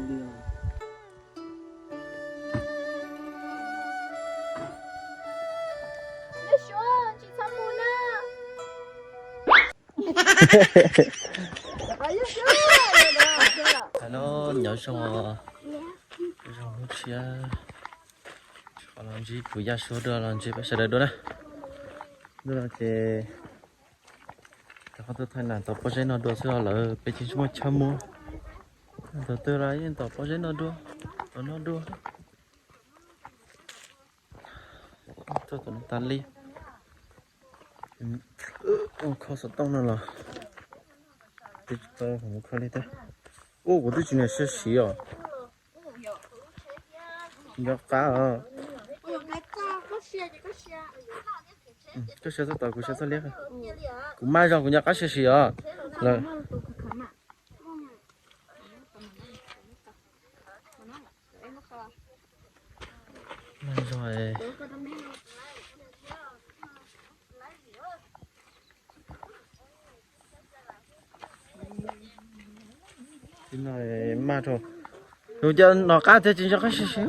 Hello, nyob zoo, zoo hnub tshiab, qhov los ntsib kuv yaj suab dua los ntsib peb sawv daws dua na. Hnub no ces rov qab tuaj thaij nas tom pob zeb no dua xwb os, lawv peb tsis muaj chaw mus. Thaum twg los yeej tom pob zeb no dua, tom no dua. Tuaj tom no tas li. Ua kho xov tooj no los twb tsis tau mus kho li thiab. Ua kuv twb tsis niam siab siv os. Nco qab os. Koj siab txhob tau kuv siab txhob liab. Kuv maj zog kuv nco qab siab siv os. Lawm. Maj zog. Maj rau. Kuv cov no qab thiab tsis nco qab siab siv.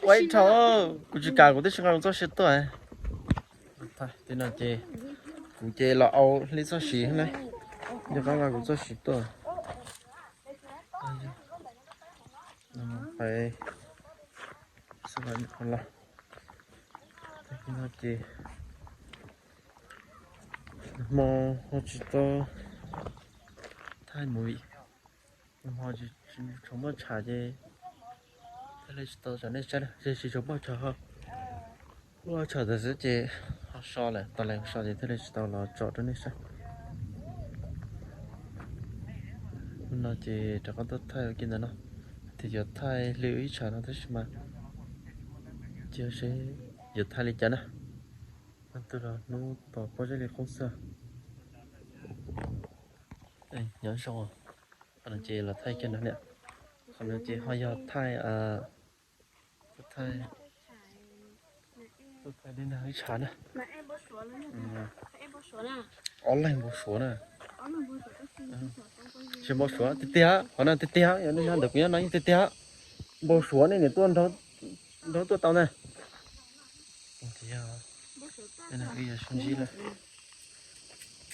Ua ib dhau, kuv tsis kam kuv twb tsis nqa kuv txoj sia tuaj. Tej no ces kuv ces los au li txoj siv na, nco qab nqa kuv txoj siv tuaj. Pais xab vais qhov los. Ces hmo ho tsis tau thaij movie, hmo tsis tshua muaj tshav ces thiaj li tsis tau tsom nej saib na, tsis tshua muaj tshav ho. Muaj tshav tas xwb ces ho so lawm, tas li so ces thiaj li tsis tau los tsom rau nej saib. Hnub no ces rov qab tuaj thaij ua ke ntawm no, thiaj yuav thaij hlwb ib tshav no tab sis mas cia seb yuav thaij li cas na. Hnub no los hnub tom pob zeb li qub xwb. Nyob zoo, qhov no ces los thaij kiag no niam, qhov no ces ho yog thaij, thaij, thaij dej nag ib tshav na. Ob leeg npau suav na. Tsis npau suav tiag tiag, qhov no tiag tiag, yog nej nyob ntawm kuv nyob no yeej tiag tiag. Npau suav nej niam tuaj nraug tuaj tau na.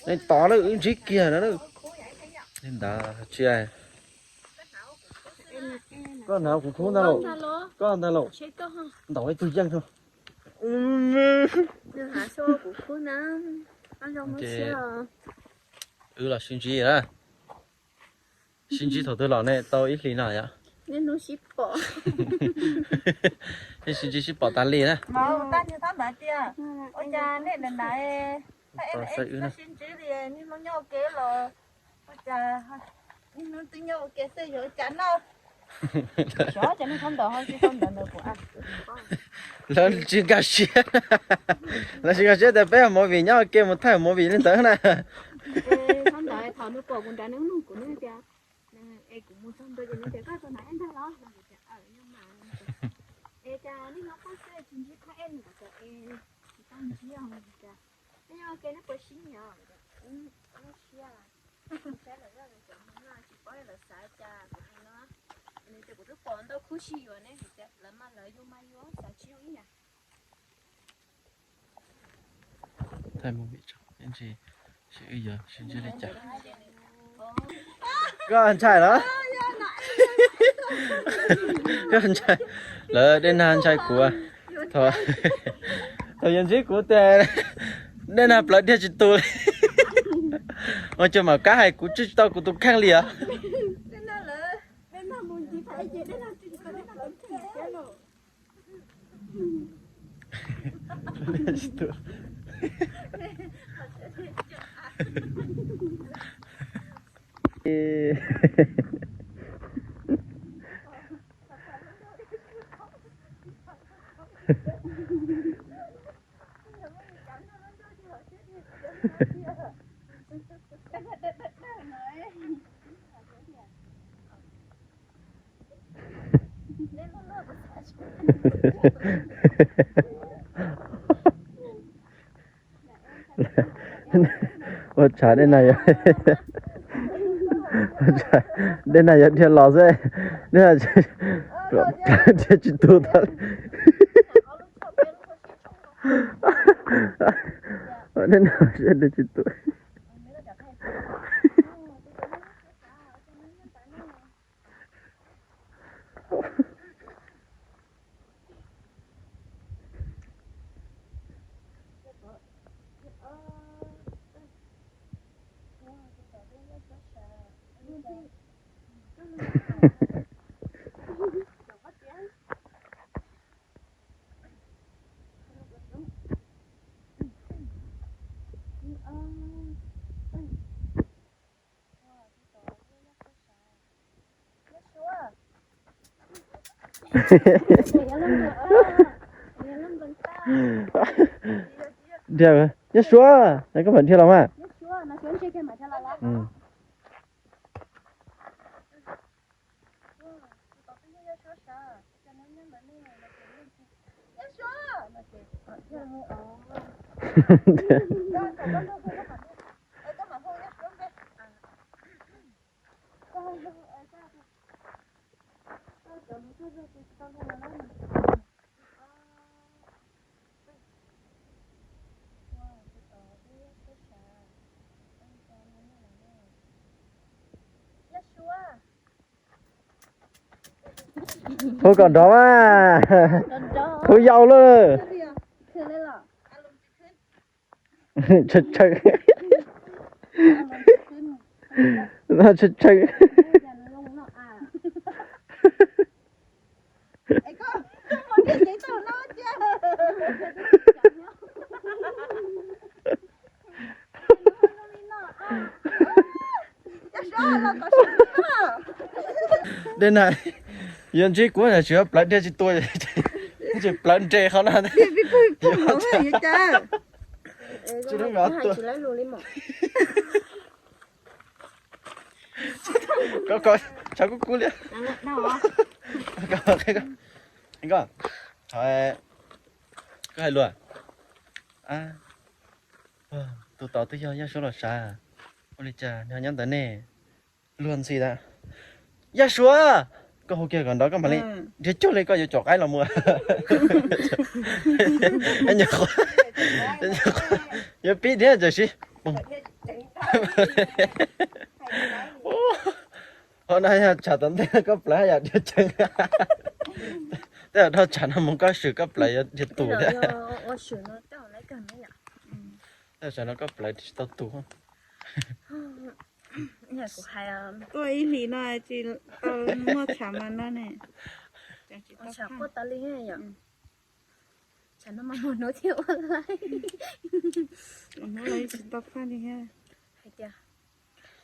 Nej tod lawm wb ntsib kiag no. Li ntawd tsis, koj hnav kuv khub ntag lauj, koj ntag lauj, ntaus ib tug yeej. Wb los sib ntsib na, sib ntsib thaum twg los nej tau ib hlis no yom? Nej sib ntsib sib pom tas li na. Ua cas nej na, sib ntsib li niaj hnub nyob ua ke los, ua cas niaj hnub twb nyob ua ke xwb yuav ua cas no? Lawv tsis nkag siab, lawv tsis nkag siab tias peb movie nyob ua ke mus thaij movie li ntawd na. Thaum nws pom kuv nrad nws nug kuv, nws tias, es kuv mus txog ntua ces nws tias koj tau hnav ib ntag los? Es cas nej nyob qab xwb tsis ntsib phab ej, kuv tias es tsis tau ntsib os, tias nej nyob ua ke nej puas sib nyiam? Lub siab, saib lawv zaj lawv cov mus no tsis paub lawv xav cas kuv hais no. Nws tias kuv twb pom ntau khub sib yuav ne, kuv tias lawv mas lawv yuav mas yuav, xav tsis zoo ib yam. Thaij movie tso, ntsis sib ntsib li cas. Koj ntshai los? Koj ntshai, lawv dej nag ntshai kuv. Thaum yog ntsib kuv tias dej nag plawv diag tsis tu li. Ua cas mam kab hais kuv tswj tsis tau kuv tus kheej li os. Ua tshav nej na yog. Dej nag yog dhia los xwb, dej nag dhia tsis tu tau li. Dej nag dhia tsis tu. Dhia, nyob suav, koj mam dhia los mas. Hu kom nrov mas, hu yau lawm. Tshaw tshaw, no tshaw tshaw. Dej nag, yuav ntsib kuv na, tsis yog plawv dhia tsis tua, tsis plawv nres qhov no. Koj, koj, tshav kub kub li. Koj, koj hais lus. Tus tod twb yog Yaj Suav los sav, ua li cas nyob ntawd ne? Luag ntxhi tas, Yaj Suav, koj hu kiag kom nrov koj mam li dhia cuag li koj yuav caum qaib los mus. Yuav pib dhia tiam sis, qhov no yog tshav tom ntej koj plawv yam dhia ceev. Tej zaum dhau tshav no mus koj swm koj plawv yuav dhia tus thiab. Tej zaum tshav no koj plawv tsis tau tus. Tuaj ib hlis no tsis tau muaj tshav mas no ne. Tshav quaj tas li. Tshav no mas mus hnub thiaj ua laib. Hnub los tsis tau phaj li. Hais tias,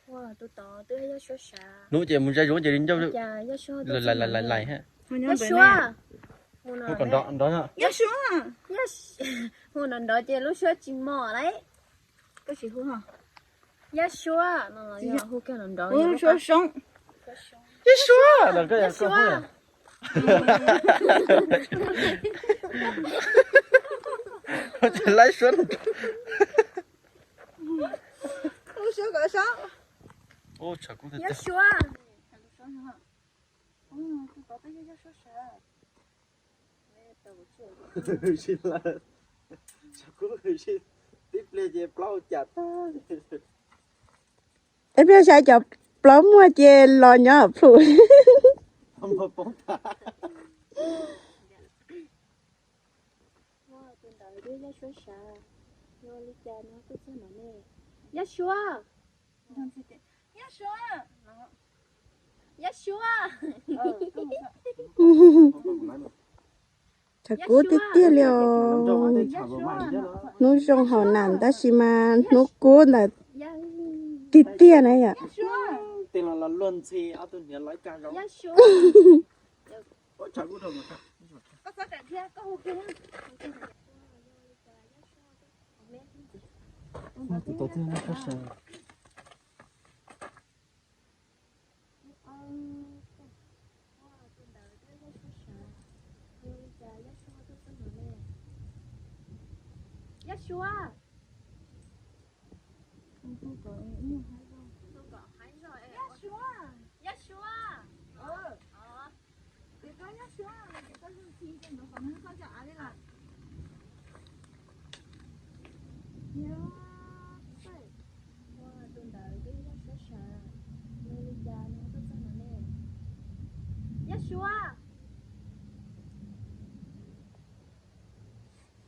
ua tus tod twb Yaj Suav sav. Hnub ces mus zai zuav ces li ncauj. Yaj Suav, Yaj Suav, hu kom nrov nrov. Yaj Suav, hu nrov nrov ces lub suab tsis mos lauj. Koj sim hu no. Yaj Suav no, hu kiag nrov nrov. Lub suab soob. Yaj Suav no, koj Yaj Suav. Laib suab. Lub suab kom soob. Yaj Suav. Tib pliag ces plaub cam tag. Ib pliag saib cov plaub muag ces los nyob plhus. Yaj Suav, Yaj Suav, Yaj Suav. Tshav kub tiag tiag li os. Hnub zoo haum nam tab sis mas hnub kub ntawd tiag tiag na yom. Yaj Suav. Ua, tus ntawd twb yog Suav sav, yog li cas nws tuaj txog no ne? Yog Suav.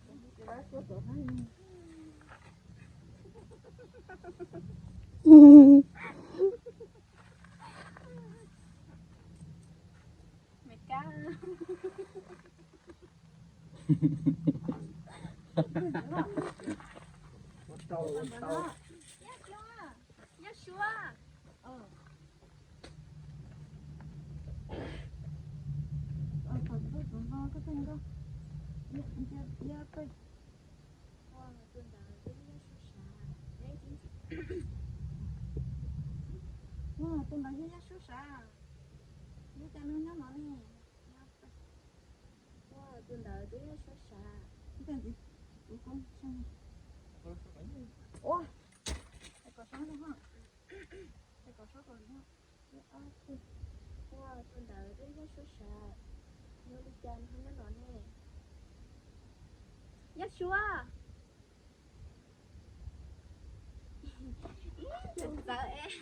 Yog Suav. Ua, tus ntawd yog Suav sav. Ua, tus ntawd yog Suav sav. Yog cas nws nyob no ne? Ua, tus ntawd twb yog Suav sav. Ua, kom sab no ha. Kom sab kom no. Ua, tus ntawd twb yog Suav sav. Yog li cas nws ho nyob no ne? Yog Suav. Txawv txawv es.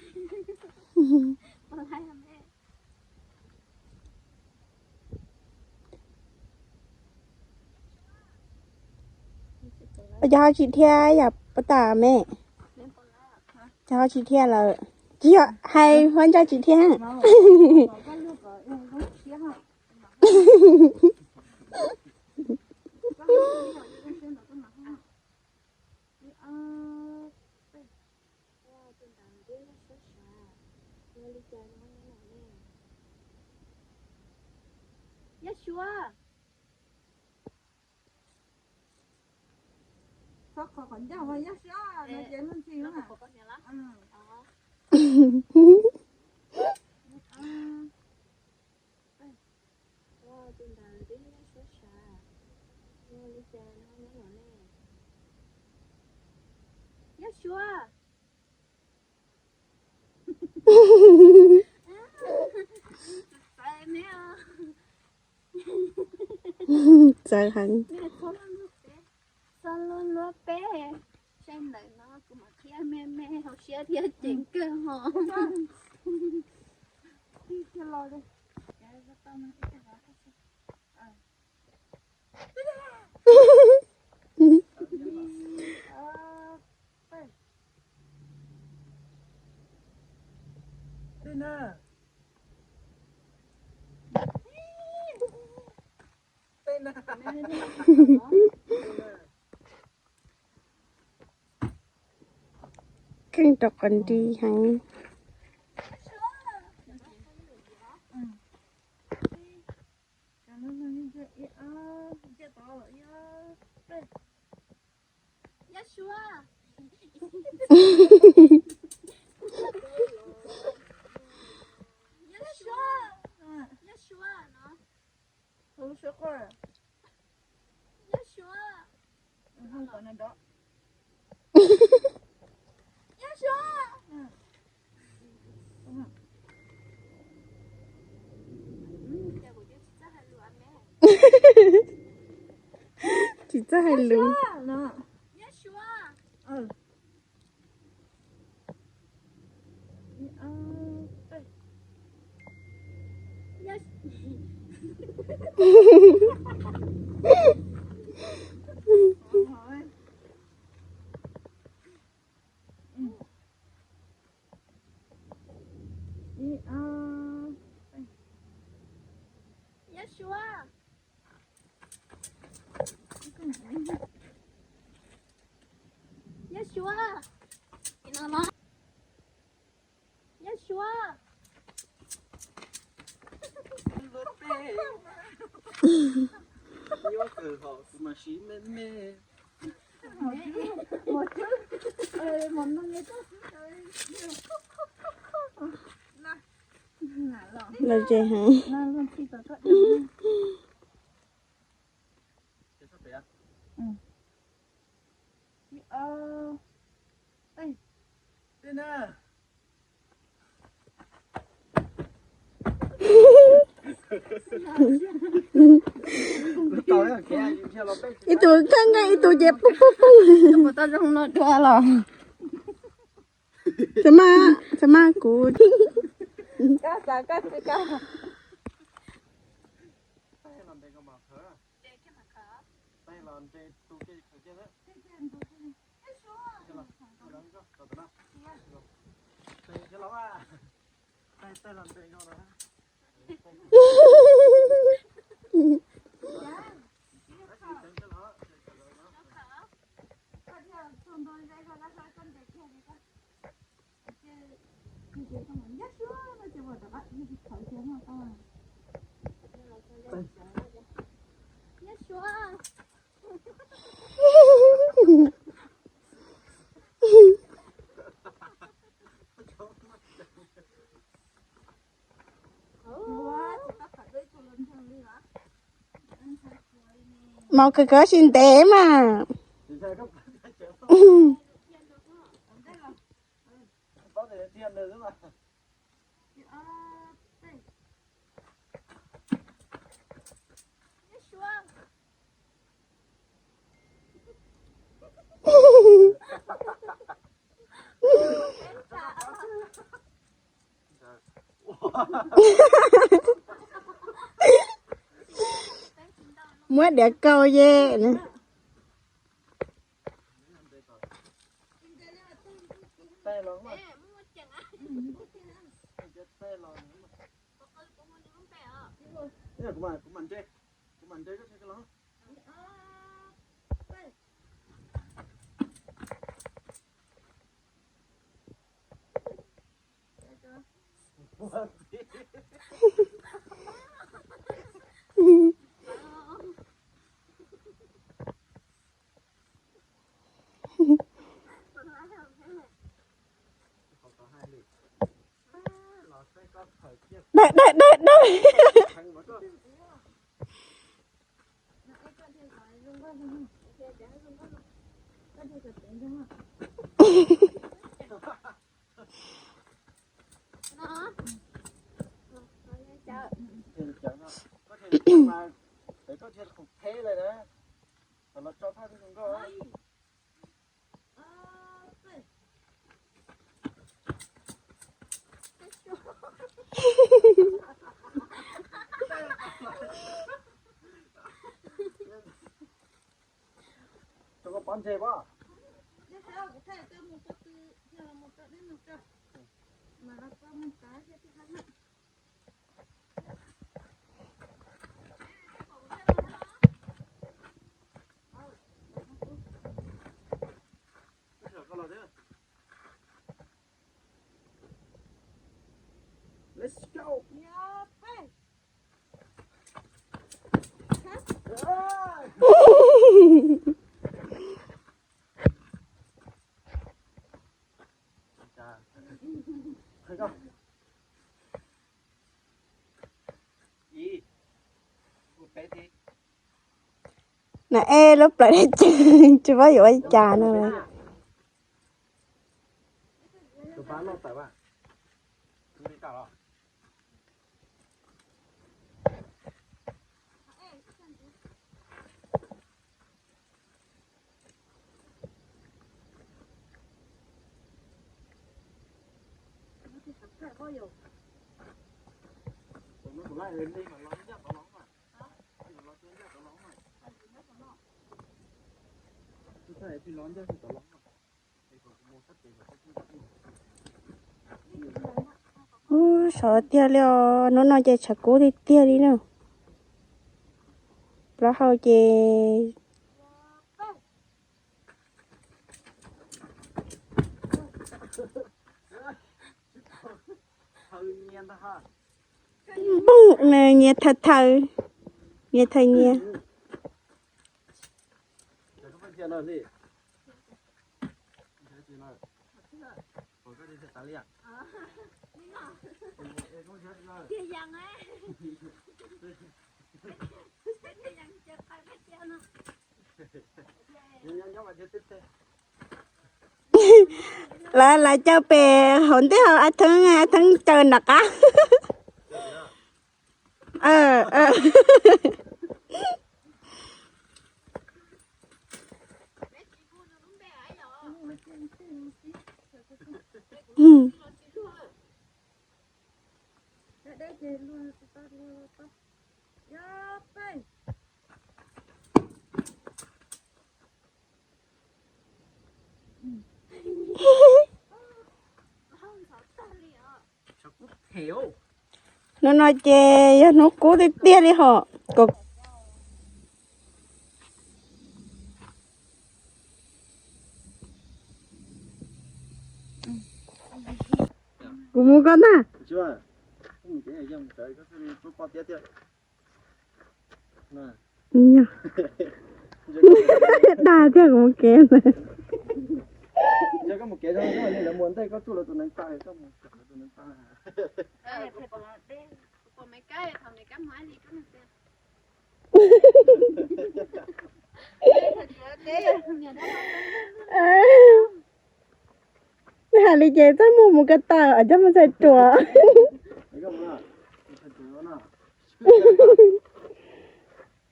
Pom lawm me. Cov ho tsis dhia yom, puas tas me? Cov ho tsis dhia lawm. Tsis yog hais Huab Ntsa tsis dhia. Yog Suav. Txhob qhov qhov ncauj, yog Suav no ces muaj ntsis na. Ua, tus ntawd twb yog Suav sav. Yog li cas nws ho nyob no ne? Yog Suav. Txawv heev. Txhob luag luag peb, saib ntawm no kuv mam qhia me me hauv siab thiab ceev kawg ho. Keej rau qhov nti heev. Yog Suav. Yog Suav. Yog Suav no. Yog Suav. Yog Suav. Tsis txawj hais lus. Yog Suav. Yog Suav. Yog Suav. Nyob kawg hos kuv mas siv me me. Lom zem heev. Ib tug kheej kheej ib tug ces pub pub pub. Tau zoo no dua los. Txawm mas, txawm mas kuv. Mos kawg kawg tsis ntev mas. Muab diav kaus ye. Dawb dawb dawb dawb. Let's go. Na ej lub plawv dej ceg tsis paub yuav ua li cas no. Ub, sov tiag li os, hnub no ces tshav kub tiag tiag li na. Plaub hau ces npoo, nyias thaw thaw, nyias thaw nyias. Lawv, lawv caw pem hauv ntej, hauv a theeb, a theeb caw nram qab. Ua, ua, Hnub no ces yog hnub kub tiag tiag li hos. Kuv mus koj ntag. Dag thiab kuv mus kev ntag. Hais li ces txaj muag mus ko taw coj mus txhais ruam.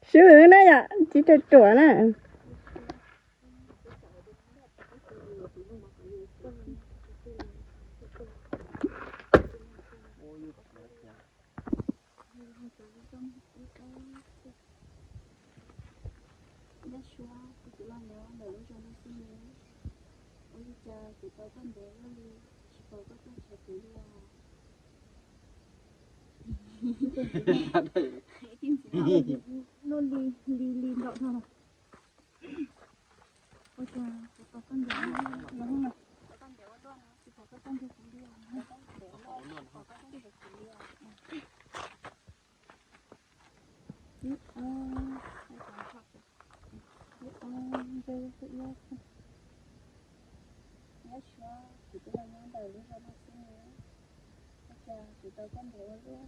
Sub na yom, tsis txhais ruam na. Nyab Suab, kuv twb los nyob ntawm lub zos no xwb ne, ua li cas kuv tau koj ntev ua luaj tsis pom koj tuaj nrhiav kuv li os. Ib tug ntxiv no, li li li nraum no. Ua cas kuv tau koj ntev ua luaj, tsis pom koj tuaj nrhiav kuv li os. Nyab Suab, kuv twb los nyob ntawm lub zos no xwb ne, ua cas kuv tau koj ntev ua luaj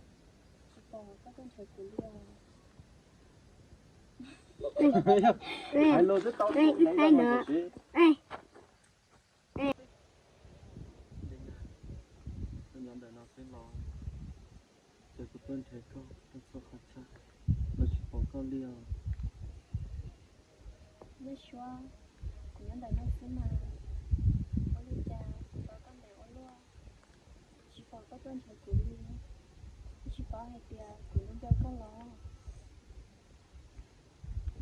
tsis pom koj tuaj nrhiav kuv li os. Hais los twb tau ntawd. Koj nyob ntawm no xwb los, ces kuv tuaj nrhiav koj tuaj txhua qhov chaw los tsis pom koj li os. Nyab Suab, kuv nyob ntawm no xwb mas, ua li cas kuv tau koj ntev ua luaj tsis pom koj tuaj nrhiav kuv li, tsis paub hais tias kuv nco koj los.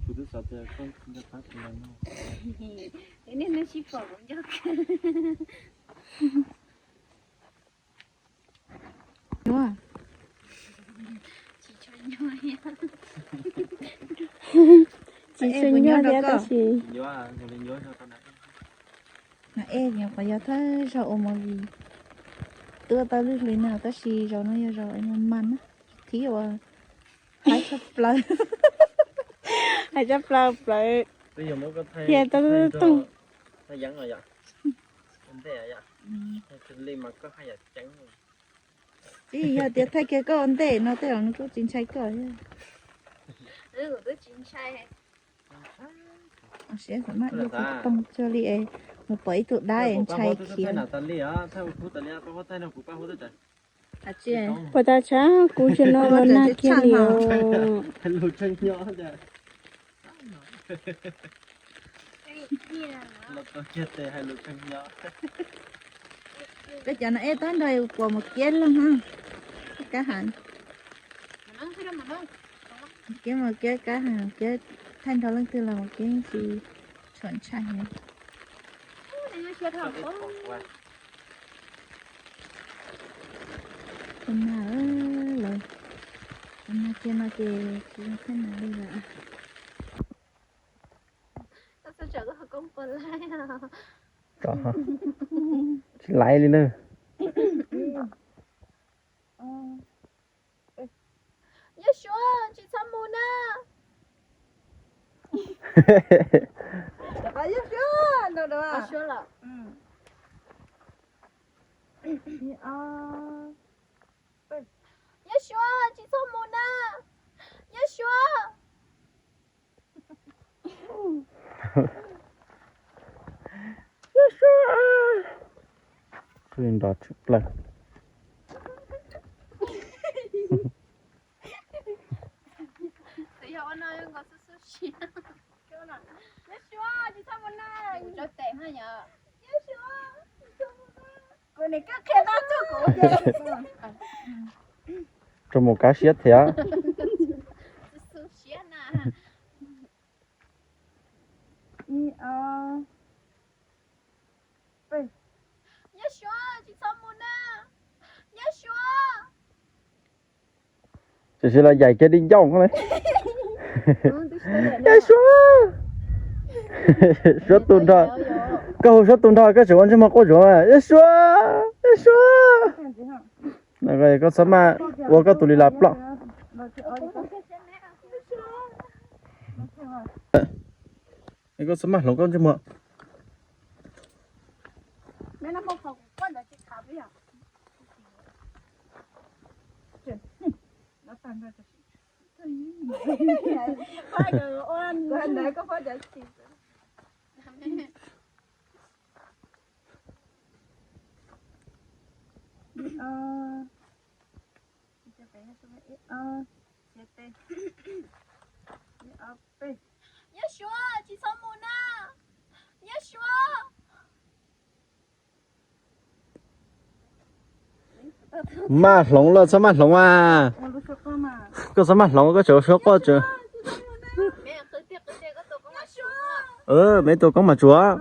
Kuv twb xav tias koj nco qab kuv los no. Niaj hnub sib pom kuv nco kawg. Tsis tshua nyuaj thiab tab sis, no es nyuam qhuav yog thawj zaug ua movie, twb ua tau lwj hli no tab sis zaum no yog zaum es mas mas na, thib uas haib tshaj plaws, haib tshaj plaws plaws, thiaj tau toog. Ib yam tias thaij kiag koj ua ntej no tej zaum nws kuj tsis ntshai koj thiab. Siab xav maj ua kuv toog cuag li es mus pom ib tug dab es ntshai khiav. Puas tas tshav kuv tsis no los nag kiag li os. Peb cov no ej tab nrog pom mus kiab leeg na. Kab has, kiab mus kiab kab has, kiab thaij nrog leej twg los mus kiab tsis tshua ntshai heev. Tus nas lawm, tus nas kiag no ces tsis zoo thaij nas li lawm. Tsis laiv li na. Yawg Suav, tsis txhob mus na. Yawg Suav, tsis txhob mus na. Yawg Suav. Nrov tshaj plaws. Yawg Suav, tsis txhob mus na. Yawg Suav, tsis txhob mus na. Rau mus kav siab thiab. Tsis los yaim kiag di ncauj ko li. Suab, Suab tus nrog, koj hu Suab tus nrog koj tseem ua ntsej muag quaj ntsuag mas. Yawg Suab, Yawg Suab. Koj txhob maj ua koj tus li las ploj. Koj txhob maj hloov koj ntsej muag. Yawg Suab, tsis txhob mus na. Yawg Suab. Maj hloov los txhob maj hloov as. Koj txhob maj hloov, koj tseem ua suab quaj tseem. Peb tua koob mas tsuav.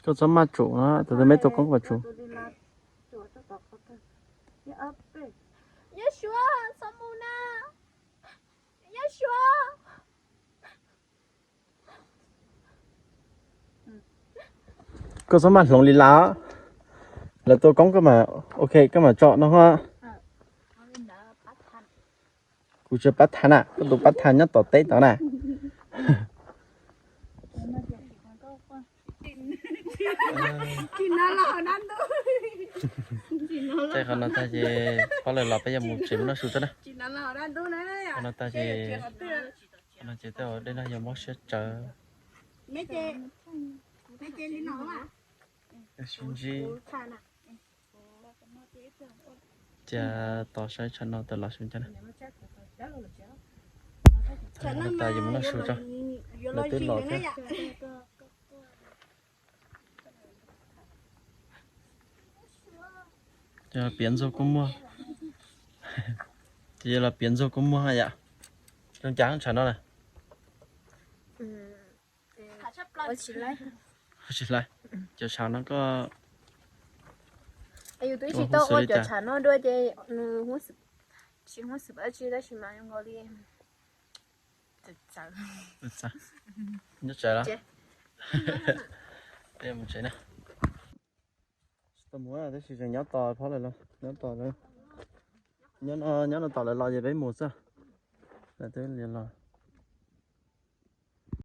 Koj txhob maj tsum na, tus twg me tus koob kom tsum. Koj txhob maj hloov li las. Lawv tua koob koj mas, ok, koj mam tso no ho. Kuv tsis pab tha na, koj tus pab tha nyob tom teb tod na. Tej qhov no tag ces pab lawv los peb yuav mus tsev mus noj su tso na. Qhov no tag ces, qhov no ces tej dej no yog mob siab tsawv. Sib ntsib. Cia tos saib tsam no tawm los sib ntsib na. Tab yog mus noj su tso, lawv twb los thiab. Piav ntxuag kua muag. Ces yog los piav ntxuag kua muag yom. Zoo cas tsam no na? Tsis laiv. Cov tshav no koj, yus twb tsis tau ua cov tshav no dua ces nws tsis huab xwm dab tsi tab sis mas zoo nkaus li txawv. Nyob tsev los? Peb mus tsev na. Tsis tau mus tab sis tseem nyob tos phob lawv los, nyob tos lawv, nyob no tos lawv los ces peb mus xwb. Lawv twb los.